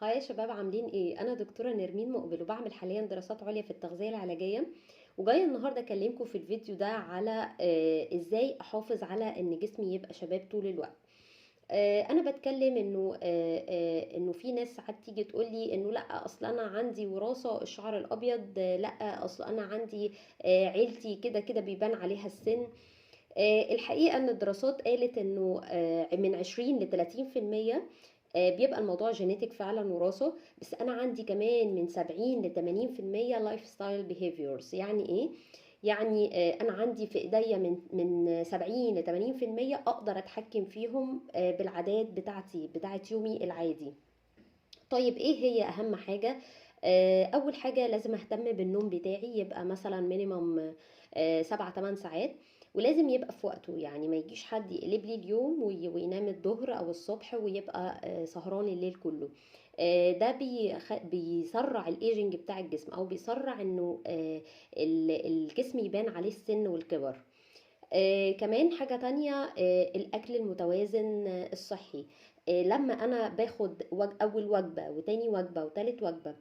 Hi يا شباب، عاملين ايه؟ انا دكتورة نرمين مقبل، وبعمل حاليا دراسات عليا في التغذية العلاجية، وجاية النهارده اكلمكم في الفيديو ده على ازاي احافظ على ان جسمي يبقى شباب طول الوقت. انا بتكلم انه في ناس ساعات تيجي تقول لي انه لا اصل انا عندي وراثه الشعر الابيض، لا اصل انا عندي عيلتي كده كده بيبان عليها السن. الحقيقة ان الدراسات قالت انه من 20 ل 30% بيبقى الموضوع genetic فعلا وراثه، بس انا عندي كمان من 70 ل 80% lifestyle behaviors. يعني ايه؟ يعني انا عندي في ايديا من 70 ل 80% اقدر اتحكم فيهم بالعادات بتاعتي بتاعت يومي العادي. طيب ايه هي اهم حاجة؟ اول حاجة لازم اهتم بالنوم بتاعي، يبقى مثلا minimum 7-8 ساعات، ولازم يبقى في وقته، يعني ما يجيش حد يقلب لي اليوم وينام الظهر او الصبح ويبقى سهران الليل كله. ده بيسرع الايجنج بتاع الجسم، او بيسرع انه الجسم يبان عليه السن والكبر. كمان حاجة تانية، الأكل المتوازن، الصحي. لما أنا باخد أول وجبة وتاني وجبة وتالت وجبة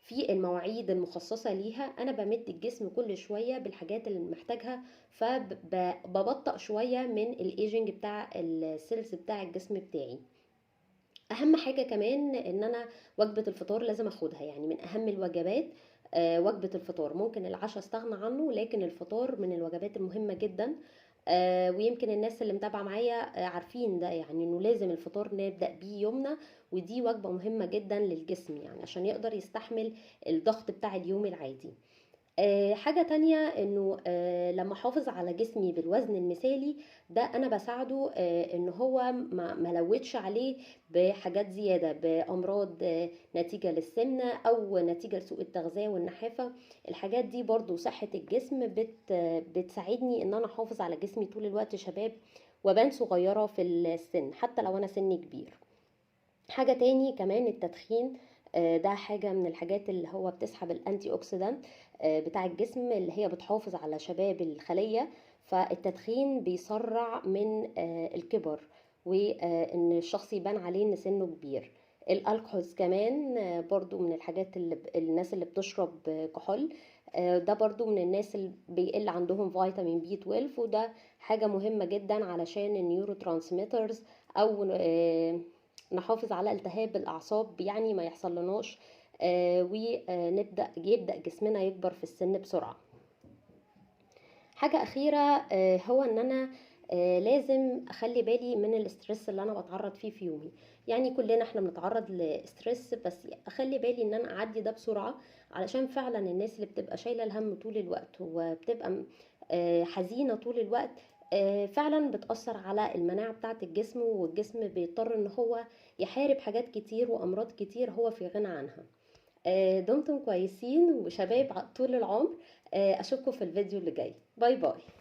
في المواعيد المخصصة ليها، أنا بمد الجسم كل شوية بالحاجات اللي محتاجها، فببطأ شوية من الايجنج بتاع ال cells بتاع الجسم بتاعي. أهم حاجة كمان إن أنا وجبة الفطار لازم أخدها، يعني من أهم الوجبات وجبة الفطار. ممكن العشاء استغنى عنه، لكن الفطار من الوجبات المهمة جدا. ويمكن الناس اللي متابعة معايا عارفين ده، يعني انه لازم الفطار نبدأ بيه يومنا، ودي وجبة مهمة جدا للجسم يعني عشان يقدر يستحمل الضغط بتاع اليوم العادي. حاجة تانية انه لما احافظ على جسمي بالوزن المثالي ده، انا بساعده ان هو ما لوتش عليه بحاجات زيادة، بامراض نتيجة للسمنة او نتيجة لسوء التغذية والنحافة. الحاجات دي برضو صحة الجسم بتساعدني ان انا احافظ على جسمي طول الوقت شباب وبان صغيرة في السن حتى لو انا سني كبير. حاجة تاني كمان التدخين، ده حاجة من الحاجات اللي هو بتسحب ال antioxidant بتاع الجسم، اللي هي بتحافظ على شباب الخلية. فالتدخين بيسرع من الكبر وان الشخص يبان عليه ان سنة كبير. ال alcohols كمان برضو من الحاجات اللي الناس اللي بتشرب كحول، ده برضو من الناس اللي بيقل عندهم فيتامين B 12، وده حاجة مهمة جدا علشان ال neurotransmitters او نحافظ على التهاب الأعصاب، يعني ما يحصل لناش، ونبدأ يبدأ جسمنا يكبر في السن بسرعة. حاجة أخيرة، هو إن أنا لازم أخلي بالي من ال stress اللي أنا بتعرض فيه في يومي. يعني كلنا احنا بنتعرض ل stress، بس أخلي بالي إن أنا أعدي ده بسرعة، علشان فعلا الناس اللي بتبقى شايلة الهم طول الوقت وبتبقى حزينة طول الوقت، فعلا بتأثر على المناعة بتاعة الجسم، والجسم بيضطر ان هو يحارب حاجات كتير وامراض كتير هو في غنى عنها. دمتم كويسين وشباب طول العمر. اشوفكم في الفيديو اللي جاي. bye bye.